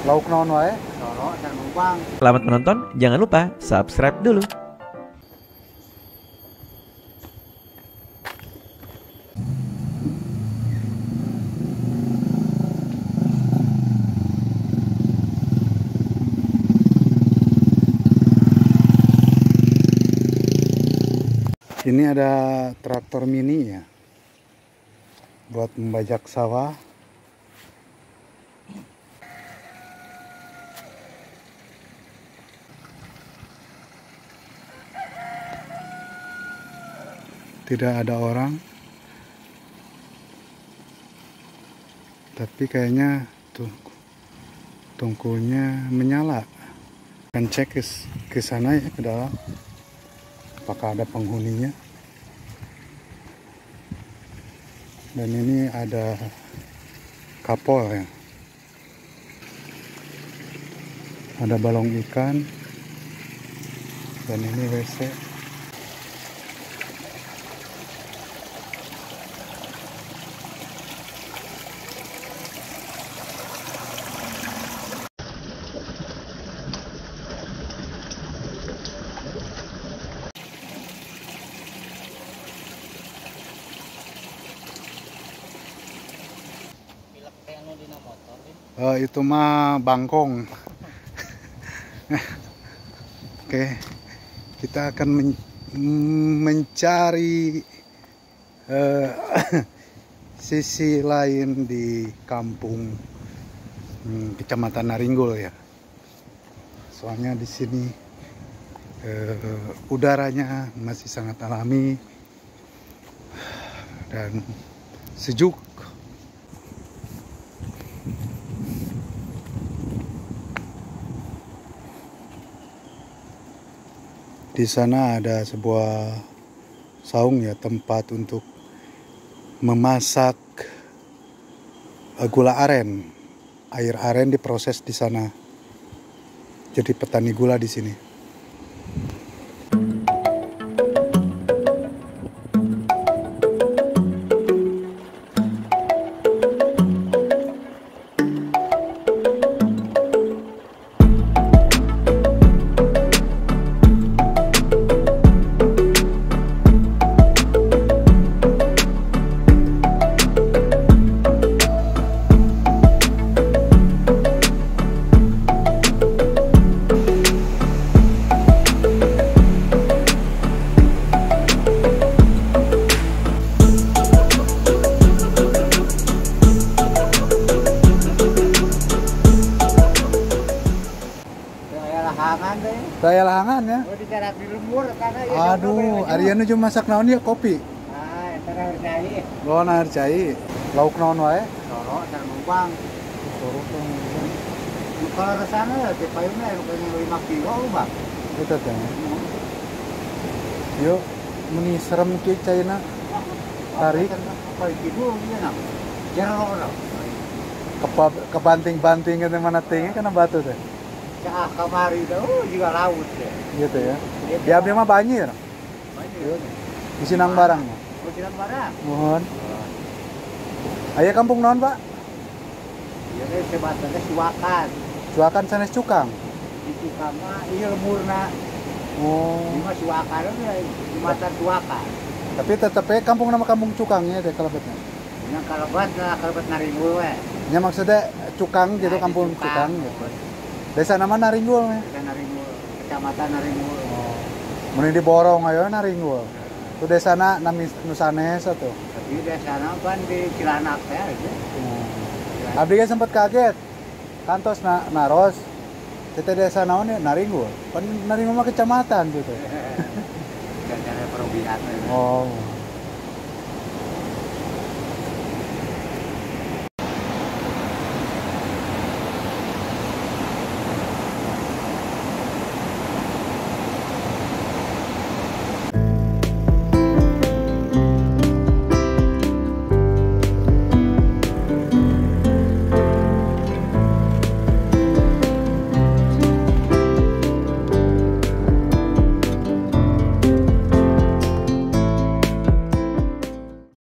Lauk naon wae? Soro sareng lumpang. Selamat menonton, jangan lupa subscribe dulu. Ini ada traktor mini ya, buat membajak sawah. Tidak ada orang, tapi kayaknya tuh tungkunya menyala. Akan cek ke sana ya, ke dalam, apakah ada penghuninya. Dan ini ada kapol ya, ada balong ikan, dan ini WC. Itu mah bangkong. Oke, kita akan mencari sisi lain di kampung Kecamatan Naringgul ya. Soalnya di sini udaranya masih sangat alami dan sejuk. Di sana ada sebuah saung ya, tempat untuk memasak gula aren. Air aren diproses di sana. Jadi petani gula di sini. Saya lahangan ya. Aduh, Ariano cuma masak naon ya, kopi. Ah, eta air cai. Oh, air cai. Lauk naon wae? Soro sareng lumpang. Soro sareng lumpang. Kalau resana teh payungna anu 5 kilo Bang. Eta teh. Yuk, meni serem kieu caina. Tarik. Apa kitu ieu na? Jero. Kebanting-banting ke mana tinggi kena batu teh. Ah, kamari itu juga laut ya. Gitu ya. Di abdi mah banjir. Banjir. Di Sinang Barang. Oh, Sinang Barang. Mohon. Aya kampung naon, Pak? Ieu teh sebatanna Suakan. Suakan sanes Cukang. Di Cukang mah ieu lemurna. Oh. Ieu mah Suakan we, jembatan Suakan. Tapi tetep we kampung nama kampung Cukangnya teh kalebetna. Nya kalebet lah, kalebet Naringgul we. Nya maksudnya Cukang gitu, nah, kampung Cukang, gitu. Desa nama Naringgul ya? Desa Naringgul, Kecamatan Naringgul. Oh. Mending diborong ayo Naringgul. Itu desana nami nu sanes atuh. Tapi desana kan di Cilandak teh gitu. Abdi ge sempat kaget. Kantos naros. Teh desa naon ya Naringgul. Pan Naringgul mah kecamatan gitu. Desa perobian. Oh.